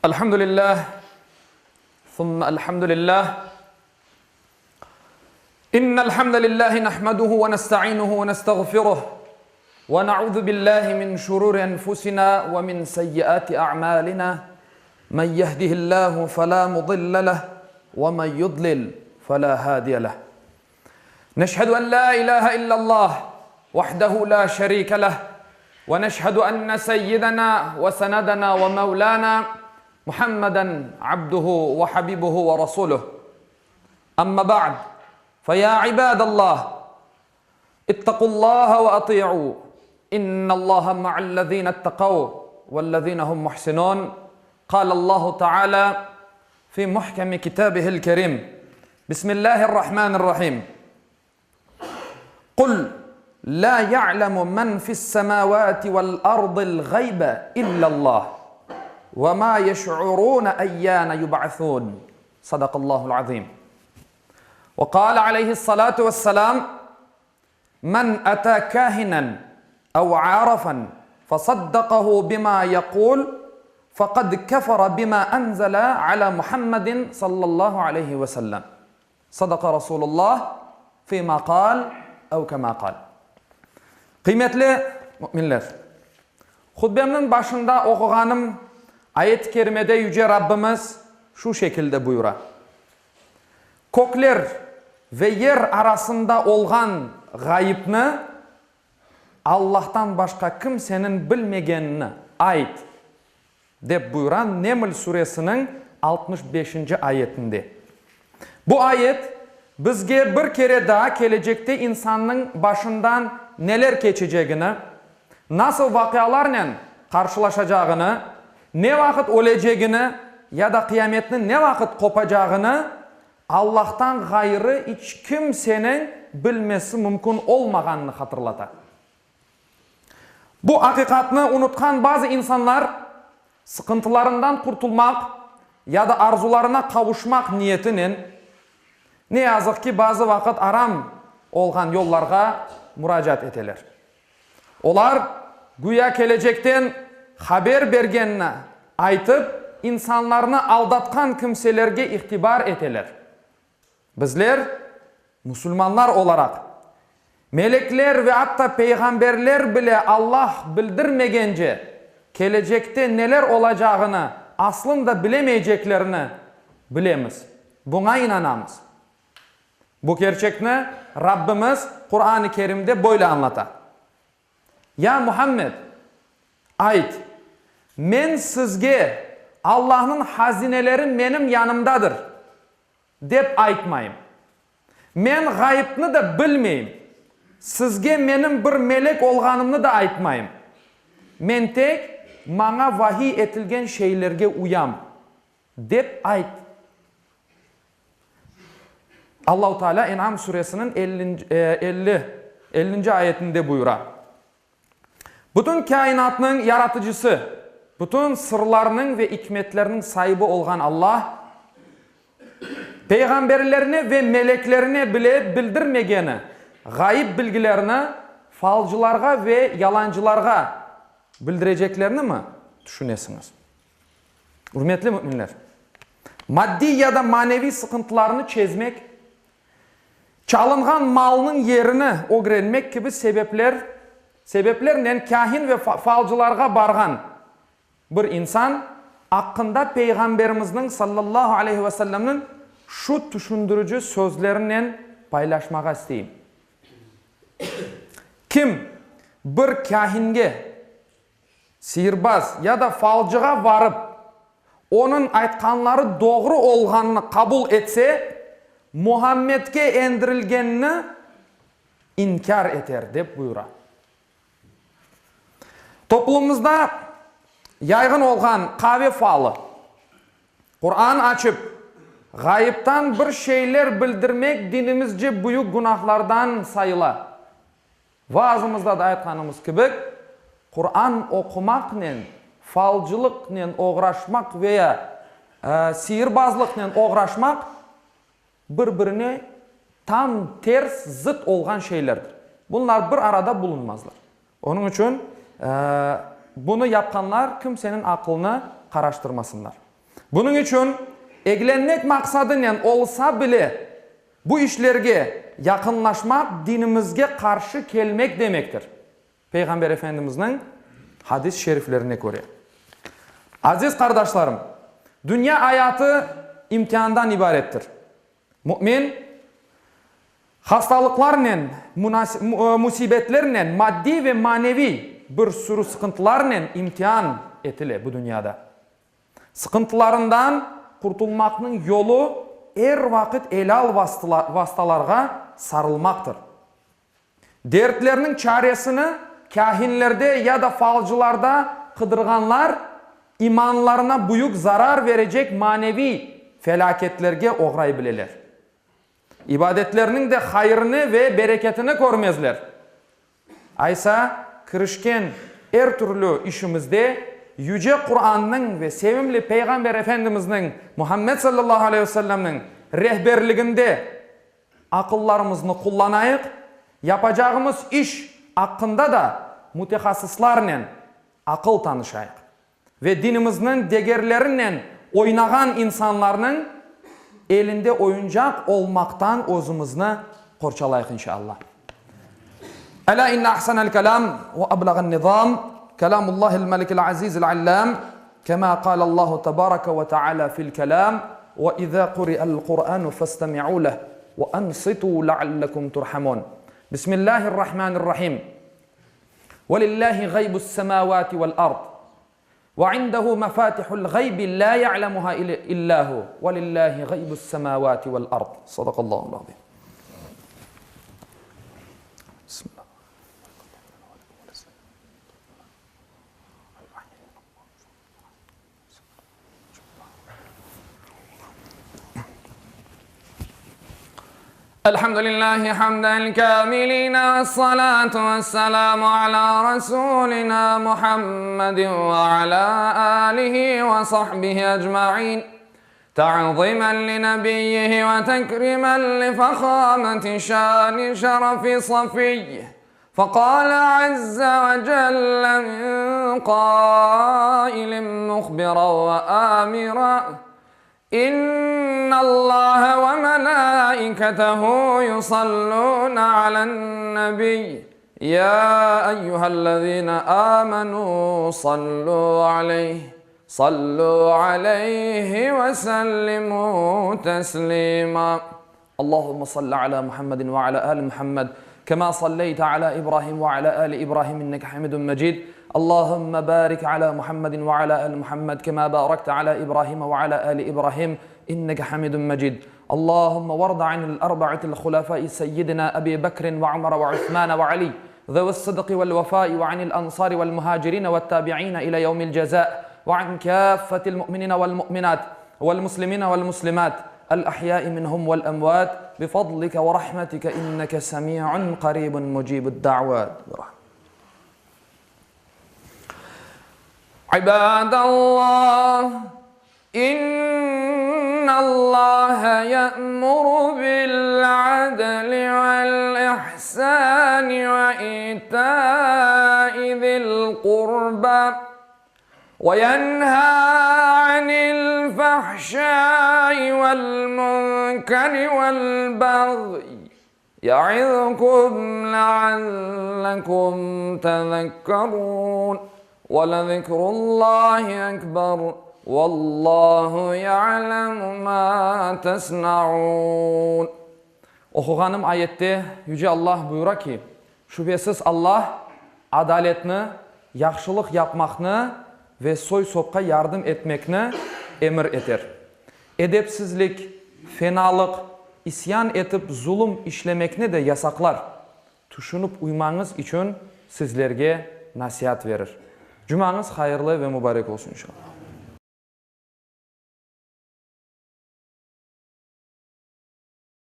Elhamdülillah, thumma elhamdülillah. İnnel hamdelellahi nahmeduhu ve nestainuhu ve nestağfiruh. Ve na'udhu billahi min şururi enfusina ve min seyyiati a'malina. Men yehdihillahu fela mudille leh ve men yudlil fela hadiye leh. Neşhedü en la ilahe illallah vahdehu la şerike leh ve neşhedü enne seyyidena ve senedena ve mevlana Muhammeden abduhu ve habibuhu ve rasuluh. Amma ba'd, fe ya ibadallah, ittaqullaha ve ati'u, innallaha ma'allezine ittakav vellezine hum muhsinun. Kâlallahu Teala fi muhkemi kitabihil kerim. Bismillahirrahmanirrahim. Kul la ya'lemu men fis-semavati vel-ardil gaybe illallah ve ma yeş'urun eyyane yub'asun. Sadakallahul azim. Ve kâle aleyhissalâtu vesselâm Men ata kahinen ev arafen fesaddakahu bima yekul fekad kefere bima enzele ala Muhammedin sallallahu aleyhi ve sellem. Sadaka Rasulullah fîmâ kâl ev kemâ kâl. Qıymetli müminler! Hutbemniñ başında oquğanım ayet-i kerimede Yüce Rabbimiz şu şekilde buyura, Kökler ve yer arasında olğan ğayıpnı Allahtan başqa kimseniñ bilmegenini ayt, dep buyura Neml suresiniñ 65-nci ayetinde. Bu ayet bizge bir kere daa kelecekte insannıñ başından neler keçecegini, nasıl vaqialarnen qarşılaşacağını, ne vaqıt ölecegini ya da qıyametniñ ne vaqıt qopacağını Allahtan ğayrı iç kimseniñ bilmesi mümkün olmağanını hatırlata. Bu aqiqatnı unutqan bazı insanlar sıqıntılarından qurtulmaq ya da arzularına qavuşmaq niyetinen, ne yazıq ki, bazı vaqıt aram olğan yollarğa muracaat eteler. Olar, güya kelecekten haber bergenini aytıp, insanlarnı aldatqan kimselerge ihtibar eteler. Bizler, musulmanlar olaraq, melekler ve atta peyğamberler bile Allah bildirmegence, kelecekte neler olacağını aslında bilemeyceklerini bilemiz, buña inanamız. Bu kerçekni Rabbimiz Quran-ı Kerimde böyle añlata, Ya Muhammed, ayt, Men sizge Allahnıñ hazineleri menim yanımdadır, dep aytmayım. Men ğayıpnı da bilmeyim, sizge menim bir melek olğanımnı da aytmayım. Men tek maña vahiy etilgen şeylerge uyam, dep ayt. Allahu Teala En'am suresiniñ ellinci ayetinde buyura, Bütün kâinatnıñ yaratıcısı, bütün sırlarnıñ ve ikmetlerniñ saibi olğan Allah, peyğamberlerine ve meleklerine bile bildirmegeni ğayıp bilgilerni falcılarğa ve yalancılarğa bildireceklerini mi tüşünesiñiz? Ürmetli müminler! Maddiy ya da maneviy sıqıntılarnı çezmek, çalınğan malnıñ yerini ögrenmek kibi sebepler sebeplernen kâhin ve falcılarğa barğan bir insan aqqında Peyğamberimizniñ, sallallahu aleyhi ve sellemniñ, şu tüşündirici sözlerinen paylaşmağa isteyim, Kim bir kâhinge Sihirbaz ya da falcığa varıp, onıñ aytqanları doğru olğanını qabul etse, Muhammedke endirilgenini inkâr eter, dep buyura. Toplumımızda yayğın olğan qave falı, Quran açıp, ğayıptan bir şeyler bildirmek dinimizce büyük günahlardan sayıla. Vaazımızda da aytqanımız kibi, Quran oqumaqnen, falcılıqnen oğraşmaq ve ya sihirbazlıqnen oğraşmaq bir-birine tam ters, zıt olğan şeylerdir. Bunlar bir arada bulunmazlar. Onıñ içün bunı yapqanlar kimseniñ aqılını qaraştırmasınlar. Bunıñ içün eglenmek maqsadınen olsa bile bu işlerge yaqınlaşmaq dinimizge qarşı kelmek demektir. Peyğamber Efendimizniñ hadis şeriflerine köre. Aziz qardaşlarım, dünya ayatı imtiandan ibarettir. Mümin, hastalıqlarnen, musibetlernen, maddiy ve maneviy bir sürü sıqıntılarnen imtian etile bu dünyada. Sıqıntılarından qurtulmaqnıñ yolu er vaqıt elâl vastalarğa sarılmaqtır. Dertlerniñ çaresini kâhinlerde ya da falcılarda qıdırğanlar imanlarına büyük zarar verecek maneviy felâketlerge oğray bileler. İbadetlerniñ de hayırını ve bereketini körmezler. Aysa, kirişken er türlü işimizde Yüce Qurannıñ ve sevimli Peyğamber Efendimizniñ, Muhammed sallallahu aleyhi ve sellemniñ, rehberliginde Aqıllarımıznı qullanayıq, yapacağımız iş aqqında da mütehassıslarnen aqıl tanışayıq ve dinimizniñ degerlerinen oynağan insanlarnıñ elinde oyuncaq olmaqtan özümizni qorçalayıq inşaAllah. Elâ inne ahsenel kelâm ve ablağen nizâm kelâmullâhil melikil azîzil allâm kemâ kâlellâhu tebâreke ve teâlâ fil kelâm ve izâ kuri'el Kur'ânu festemi'û leh ve ansitû leallekum turhamûn. Bismillâhirrahmânirrahîm. Ve lillâhi gaybus semâvâti vel ard. Ve indehu mefatihul gaybi lâ ya'lemuhâ illâ hu. Ve lillâhi gaybus semâvâti vel ard. Sadakallâhul azîm. Bismillah. Elhamdülillahi hamden kâmiline vessalâtu vesselâmu alâ rasûlinâ Muhammedin ve alâ âlihi ve sahbihi ecmaîn. Ta'zimen li nebiyyihi ve tekrimen li fehâmeti şâni şerefi safiyyih. Feqâle azze ve celle min qâilin muhbiran ve âmiran, İnnallâhe ve melâiketehu yusallûne alen-nebiy, yâ eyyühellezîne âmenû sallû aleyh, sallû aleyhi ve sellimû teslîmâ. Allahümme salli ala Muhammedin ve ala ali Muhammed, kema salleyte ala İbrahim ve ala ali İbrahim inneke hamidun mecid. Allahümme barik ala Muhammedin ve ala ali Muhammed, kema barakte ala İbrahim ve ala ali İbrahim inneke hamidun mecid. Allahümme varda anil arba'atil hulefai seyyidina Ebi Bekrin ve Umar ve Usman ve Ali, zevi's sıdqi vel vefai ve anil ansari vel muhacirin ve't tabi'in ila yevmil ceza ve an kâffetil mu'minine vel mu'minat vel muslimine vel muslimat el-ahyai minhum vel-emvat bifadlike ve rahmetike inneke semi'un qaribun mucibud da'vat. İbadallah, innallaha ye'muru bil-adli vel-ihsani ve ita'i zil-qurba. Ve yenhâ anil fahşâi vel munkeri vel bagyi ya'izkum leallekum tezekkerûn. Ve lezikrullâhi ekber vellâhu ya'lemu mâ tesna'ûn. Oquğanım ayette Yüce Allah buyura ki, Şübesiz Allah adaletni, yahşılıq yapmaqnı ve soy-sopqa yardım etmekni emir eter. Edepsizlik, fenalıq, isyan etip zulum işlemekni de yasaqlar. Tüşünip uymañız içün sizlerge nasiat verir. Cumañız hayırlı ve mubarek olsun inşallah.